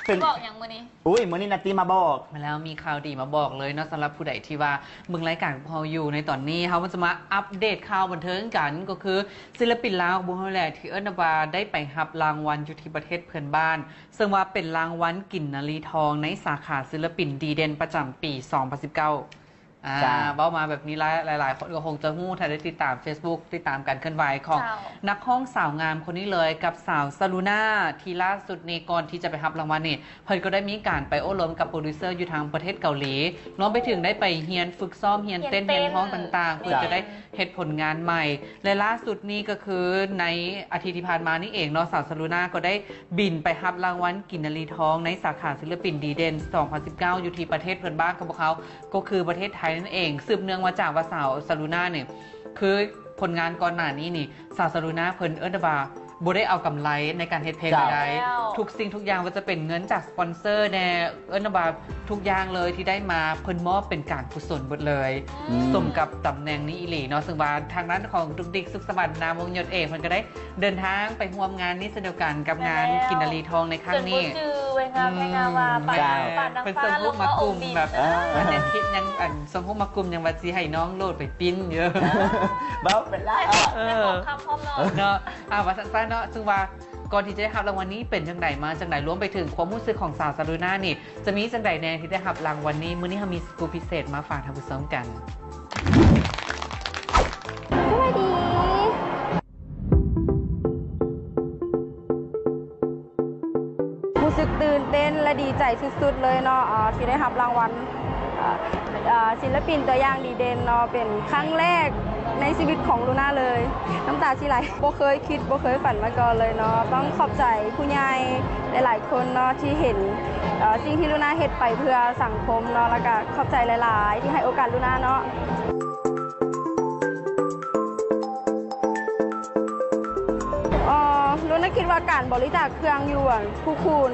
ເປັນ ບອກຫຍັງມື້ນີ້? ອຸ້ຍ ມື້ນີ້ນາຕີມາບອກ ມາແລ້ວ ມີຂ່າວດີມາບອກເລີຍເນາະ ສຳລັບຜູ້ໃດທີ່ວ່າເບິ່ງລາຍການຂອງເຮົາຢູ່ໃນຕອນນີ້ ເຮົາຈະມາອັບເດດຂ່າວບັນເທີງກັນ ກໍຄືສິນລະປິນລາວຂອງພວກເຮົາແຫຼະ ທີ່ເອີ້ນວ່າໄດ້ໄປຮັບລາງວັນຢູ່ທີ່ປະເທດເພື່ອນບ້ານ ເຊິ່ງວ່າເປັນລາງວັນກິນນາລີທອງໃນສາຂາສິນລະປິນດີເດັ່ນປະຈຳປີສອງພັນສິບເກົ້າ. ອ່າ ເວົ້າມາແບບນີ້ ຫຼາຍໆຄົນກໍຄົງຈະຮູ້ ຖ້າໄດ້ຕິດຕາມເຟສບຸກ ຕິດຕາມການເຄື່ອນໄຫວຂອງ ເຈົ້າ ນັກຮ້ອງສາວງາມຄົນນີ້ເລີຍ ກັບສາວສະລູນາ ທີ່ລ່າສຸດນີ້ ກ່ອນທີ່ຈະໄປຮັບລາງວັນນີ້ ເພິ່ນກໍໄດ້ມີການໄປໂອ້ລົມກັບໂປຣດິວເຊີຢູ່ທາງປະເທດເກົາຫຼີ ລວມໄປເຖິງໄດ້ໄປຮຽນຝຶກຊ້ອມ ຮຽນເຕັ້ນ ຮຽນຮ້ອງຕ່າງໆ ເພື່ອຈະໄດ້ເຮັດຜົນງານໃໝ່ ແລະ ລ່າສຸດນີ້ກໍຄືໃນອາທິດທີ່ຜ່ານມານີ້ເອງເນາະ ສາວສະລູນາກໍໄດ້ບິນໄປຮັບລາງວັນກິນນາລີທອງໃນສາຂາສິນລະປິນດີເດັ່ນສອງພັນສິບເກົ້າ ຢູ່ທີ່ປະເທດເພື່ອນບ້ານຂອງພວກເຮົາ ກໍຄືປະເທດໄທນັ້ນເອງ ສືບເນື່ອງມາຈາກວ່າສາວສະລູນານີ້ ຄືຜົນງານກ່ອນໜ້ານີ້ນີ້ ສາວສະລູນາເພິ່ນເອີ້ນວ່າບໍ່ໄດ້ເອົາກຳໄລໃນການເຮັດເພງໃດໆ ເຈົ້າ ທຸກສິ່ງທຸກຢ່າງ ວ່າຈະເປັນເງິນຈາກສະປອນເຊີແດ່ ເອີ້ນວ່າທຸກຢ່າງເລີຍທີ່ໄດ້ມາ ເພິ່ນມອບເປັນການກຸສົນເບິດເລີຍ ອືມ ສົມກັບຕຳແໜ່ງນີ້ອີ່ຫຼີເນາະ ເຊິ່ງວ່າທາງດ້ານຂອງດຸກດິກ ສຸກສະຫວັນ ນາມວົງຍົດເອງ ເພິ່ນກໍໄດ້ ເດີນທາງໄປຮ່ວມງານນີ້ເຊັ່ນດຽວກັນກັບງານ ແມ່ນແລ້ວ ກິນນາລີທອງໃນຄັ້ງນີ້ ຈົນບໍ່ຈື່ເວີຍງາມ ອືມ ແພງງາມວ່າ ແມ່ນ ປານ ປານນາງຟ້າ ເພິ່ນສົ່ງຮູບມາກຸ່ມແບບ ເອີ ເພິ່ນເຮັດ ເຮັດຫຍັງ ອັນ ສົ່ງຮູບມາກຸ່ມຫຍັງວ່າຊິໃຫ້ນ້ອງໂຫຼດໄປປິ່ນຢູ່ ເອີ ເວົ້າໄປລະ ເອີ ເນາະ ອ່າ ວ່າຊັ້ນຊະເນາະ ເຊິ່ງວ່າກ່ອນທີ່ຈະໄດ້ຮັບລາງວັນນີ້ເປັນຈັ່ງໃດ ມາຈັ່ງໃດ ລວມໄປເຖິງຄວາມຮູ້ສຶກຂອງສາວສະລູນານີ້ ຈະມີຈັ່ງໃດແດ່ທີ່ໄດ້ຮັບລາງວັນນີ້ ມື້ນີ້ເຮົາມີສະກຸບພິເສດມາຝາກທ່ານຜູ້ຊົມກັນ. ສະບາຍດີ ຮູ້ສຶກຕື່ນເຕັ້ນ ແລະ ດີໃຈສຸດໆເລີຍເນາະ ເອີ ທີ່ໄດ້ຮັບລາງວັນ ເອີ ເອີ ສິນລະປິນຕົວຢ່າງດີເດັ່ນເນາະ ເປັນຄັ້ງແລກໃນຊີວິດຂອງລູນາເລີຍ ນ້ຳຕາຊິໄຫຼ ບໍ່ເຄີຍຄິດ ບໍ່ເຄີຍຝັນມາກ່ອນເລີຍເນາະ ຕ້ອງຂອບໃຈຜູ້ໃຫຍ່ຫຼາຍໆຄົນເນາະ ທີ່ເຫັນ ເອີ ສິ່ງທີ່ລູນາເຮັດໄປເພື່ອສັງຄົມເນາະ ແລ້ວກະຂອບໃຈຫຼາຍໆທີ່ໃຫ້ໂອກາດລູນາເນາະ. ເອີ ລູນາຄິດວ່າການບໍລິຈາກເຄື່ອງຢູ່ ອັນ ພູຄູນ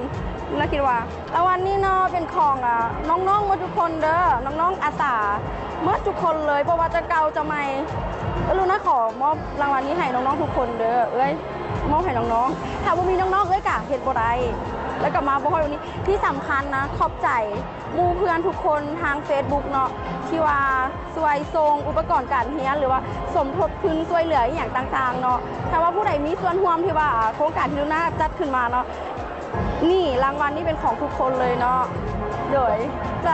ລູນາຄິດວ່າລາງວັນນີ້ເນາະ ເປັນຂອງ ອາ ນ້ອງໆໝົດທຸກຄົນເດີ ນ້ອງໆອາສາໝົດທຸກຄົນເລີຍ ບໍ່ວ່າຈະເກົ່າຈະໃໝ່ ເອີ ລູນາຂໍມອບລາງວັນນີ້ໃຫ້ນ້ອງໆທຸກຄົນເດີ ເອື້ອຍ ມອບໃຫ້ນ້ອງໆ ຖ້າບໍ່ມີນ້ອງໆ ເອື້ອຍກະເຮັດບໍ່ໄດ້ ແລ້ວກະມາບໍ່ຮອດວັນນີ້ ທີ່ສຳຄັນນະ ຂອບໃຈ ໝູ່ເພື່ອນທຸກຄົນທາງເຟສບຸກເນາະ ທີ່ວ່າຊ່ວຍສົ່ງອຸປະກອນການຮຽນ ຫຼືວ່າສົມທົບທຶນຊ່ວຍເຫຼືອອີ່ຫຍັງຕ່າງໆເນາະ ຖ້າວ່າຜູ້ໃດມີສ່ວນຮ່ວມທີ່ວ່າ ອາ ໂຄງການທີ່ລູນາຈັດຂຶ້ນມາເນາະ ນີ້ລາງວັນນີ້ເປັນຂອງທຸກຄົນເລີຍເນາະ ໂດຍ ໃຈ